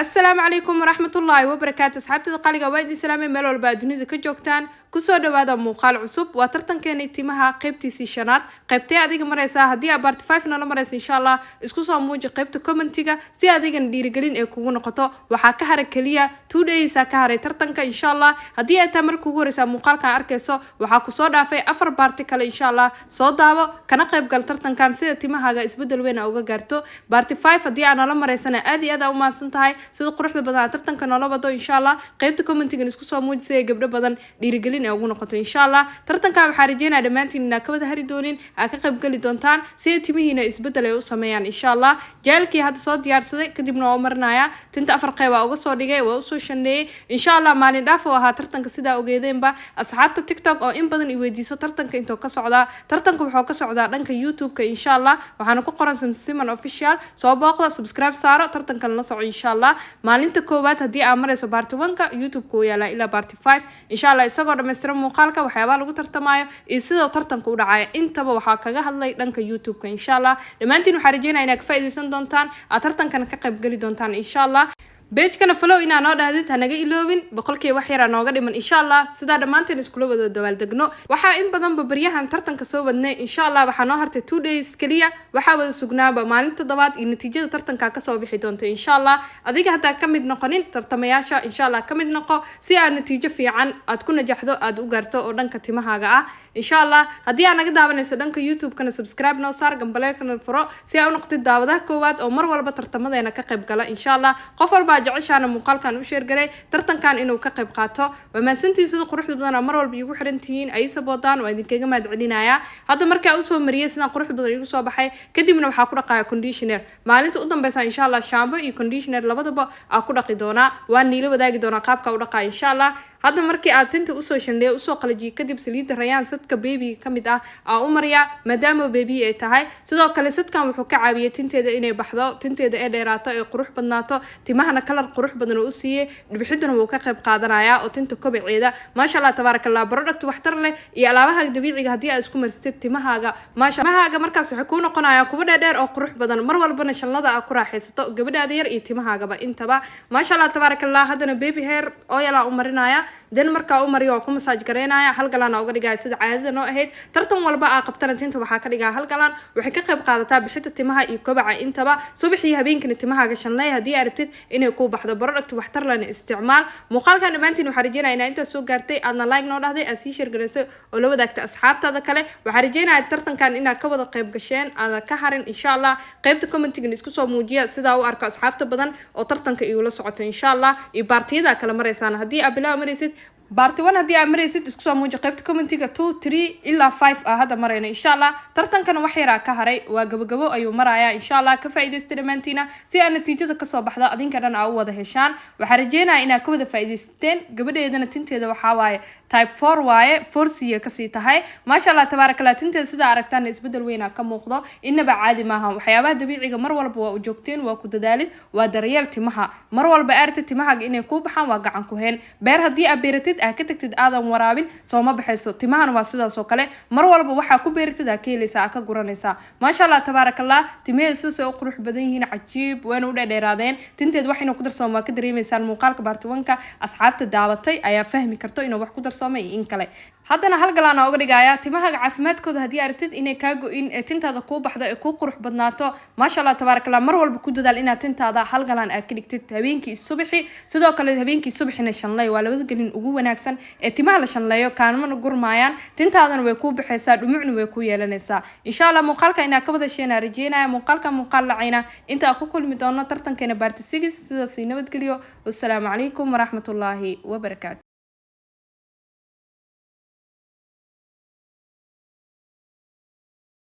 Asalaamu calaykum waraxmatullaahi wabarakaatu. Asxaabtada qaliga, waa idin salaamay meel walba aad dunida ka joogtaan. Kusoo dhawaada muuqaal cusub. Waa tartankeeni timaha qeybtiisii shanaad. Qaybtee adiga mareysaa? Haddii aa part 5 nala mareysa, insha Allah isku soo muuji qaybta commentiga si adigana dhiirigelin ee kugu noqoto. Waxaa ka haray keliya 2 days aa ka haray tartanka, insha Allah. Haddii ay tahay marka kugu horeysaa muuqaalkan arkayso, waxaa kusoo dhaafay afar part kale. Insha Allah soo daabo kana qayb gal tartankan sida timahaaga isbedel weyn aa uga gaarto. Part 5 haddii aa nala mareysana, aad iyo aad aa u mahadsan tahay sida quruxda badan aad tartanka noola wado. Insha Allah qaybta commentigan isku soo muuji si ay gabdho badan dhiirigelin ay ugu noqoto, insha Allah. Tartankan waxaa rajeynaya dhammaantiin inaa ka wada hari doonin, aad ka qayb geli doontaan si ay timihiina isbedel ay u sameeyaan, insha Allah. Gelkii hadda soo diyaarsaday kadibna waa u marinaya tinta. Afar qayb aa uga soo dhigay, waa usoo shandheeyey, insha Allah. Maalin dhaaf oo ahaa tartanka sidaa ogeedeenba. Asxaabta TikTok oo in badan i weydiiso tartanka intuu ka socdaa, tartanka wuxuu ka socdaa dhanka YouTube-ka, insha Allah. Waxaana ku qoran Simsiman Official. Soo booqda, subscribe saaro, tartankan la soco, insha Allah. Maalinta koowaad haddii aa marayso part 1-ka, YouTube-ka uu yaalaa ilaa part 5, insha Allah, isagoo dhammaystiran. Muuqaalka waxyaabaha lagu tartamayo iyo sidoo tartanka u dhacaya intaba waxaa kaga hadlay dhanka YouTube-ka, insha Allah. Dhammaantiin waxaa rajeynaya inaad ka faa'iidaysan doontaan, aad tartankana ka qayb geli doontaan, insha Allah. Pagekana follow inaa noo dhahdid hanaga iloobin. Boqolkiiba wax yaraa nooga dhiman, insha Allah, sidaa dhammaanteen iskula wada dabaaldegno. Waxaa in badanba baryahan tartanka soo wadnay. Insha Allah waxaa noo hartay 2 days keliya. Waxaa wada sugnaaba maalin toddobaad iyo natiijada tartanka kasoo bixi doonta, insha Allah. Adiga haddaa ka mid noqonin tartamayaasha, insha Allah ka mid noqo si aad natiijo fiican aad ku najaxdo, aad u gaarto oo dhanka timahaaga ah, insha Allah. Haddii aad naga daawanayso dhanka YouTube-kana, subscribe noo saar, gambaleelkana furo si aa u noqotid daawadaha koowaad oo mar walba tartamadeena ka qayb gala, insha Allah. Qof walbaa jeceshaana muuqaalkan u share garay tartankan inuu ka qayb qaato. Waa mahadsantihiin sida quruxda badan aa mar walba iigu xiran tihiin, ay saboodaan, waa idinkaga mahad celinayaa. Hadda markaa usoo mariyay sidaan quruxda badan iigu soo baxay kadibna waxaa ku dhaqaya conditioner. Maalinta u dambeysa, insha Allah, shampoo iyo conditioner labadaba aa ku dhaqi doonaa. Waan niila wadaagi doonaa qaabka u dhaqaa, insha Allah. Hadda markii aad tinta usoo shandheeyo, usoo qalajiyay kadib, saliidda Rayaan setka babyga ka mid ah aa u mariyaa, maadaama baby ay tahay. Sidoo kale setkan wuxuu ka caawiyay tinteeda inay baxdo, tinteeda ay dheeraato, ay qurux badnaato, timahana color qurux badan oo u siiyey. Dhibxidana wuu ka qayb qaadanayaa oo tinta kobaceeda. Maasha Allah, tabaaraka Allah. Product waxtar leh iyo alaabaha dabiiciga haddii aad isku marsatid timahaaga, maasha, timahaaga markaas waxay kuu noqonayaan kuwo dheerdheer oo qurux badan. Mar walbana shanlada aad ku raaxaysato, gabadhaada yar iyo timahaagaba intaba. Maasha Allah, tabaaraka Allah. Haddana baby hair oil aa u marinaya. Den markaa u mariyo, waa ku massage gareynaya. Hal galaana uga dhigaya sida caadada noo ahayd. Tartan walba aa qabtana tinta waxaa ka dhigaa hal galaan. Waxay ka qayb qaadataa bixinta timaha iyo kobaca intaba. Subaxii habeenkina timahaaga shanley haddii aad rabtid inay kuu baxdo. Product waxtar lena isticmaal. Muuqaalkan dhammaantiin waxaa rajeynaya inaa intaas soo gaartay, aadna like noo dhahday, aad sii share garaysay oo la wadaagtay asxaabtaada kale. Waxaa rajeynaya tartankan inaad ka wada qayb gasheen, aada ka harin, insha Allah. Qaybta commentigan isku soo muujiya sidaa u arko asxaabta badan oo tartanka igula socota, insha Allah. Iyo partiyada kala maraysaan, haddii aad bilaaw maraysid part 1, haddii aad maraysid, isku soo muuji qaybta commentiga. 2, 3 ilaa 5 ah hadda marayna, insha Allah. Tartankana wax yaraa ka haray, waa gabagabo ayuu marayaa, insha Allah. Ka faa'iidaysta dhammaantiina si aad natiijada kasoo baxda adinka dhan aa u wada heshaan. Waxaa rajeynaya inaad ka wada faa'iidaysateen. Gabadheedana tinteeda waxaa waaye type 4 waaye, 4C kasii tahay. Maasha Allah, tabaaraka Allah. Tinteeda sidaa aragtaana isbedel weynaa ka muuqdo, inaba caadi maaha. Waxyaabaha dabiiciga mar walba waa u joogteen, waa ku dadaalid, waa daryeel timaha. Mar walba aartid timahaaga inay kuu baxaan, waa gacan ku heen. Beer haddii aad beeratid, aa ka tagtid, aadan waraabin, sooma baxayso. Timahana waa sidaas oo kale. Mar walba waxaa ku beeratid aa ka helaysaa, aa ka guranaysaa. Maasha Allah, tabaaraka Allah. Timaheeda sidaas ay u qurux badan yihiin, cajiib, wayna u dheerdheeraadeen. Tinteed wax inuu ku darsooma waa ka dareemaysaan. Muuqaalka part 1-ka asxaabta daabatay ayaa fahmi karto inuu wax ku darsoomay iyo in kale. Haddana hal galaana uga dhigaya. Timahaaga caafimaadkooda haddii aragtid inay kaa go-in ee tintaada kuu baxdo ee kuu qurux badnaato, maasha Allah, tabaaraka Allah, mar walba ku dadaal inaad tintaada hal galaan aad ka dhigtid habeenkii subaxi. Sidoo kale habeenkii subaxina shanley. Waa labada gelin ugu wanaagsan ee timaha la shanleeyo, kaanmana gurmaayaan, tintaadana way kuu baxaysaa, dhumucna way kuu yeelanaysaa, insha Allah. Muuqaalka inaa ka wada sheena rajeynaya. Muuqaalka muuqaal lacayna inta aan ku kulmi doono tartankeena part 6, sidaasi nabadgeliyo. Wassalaamu calaykum waraxmatullaahi wabarakaatu.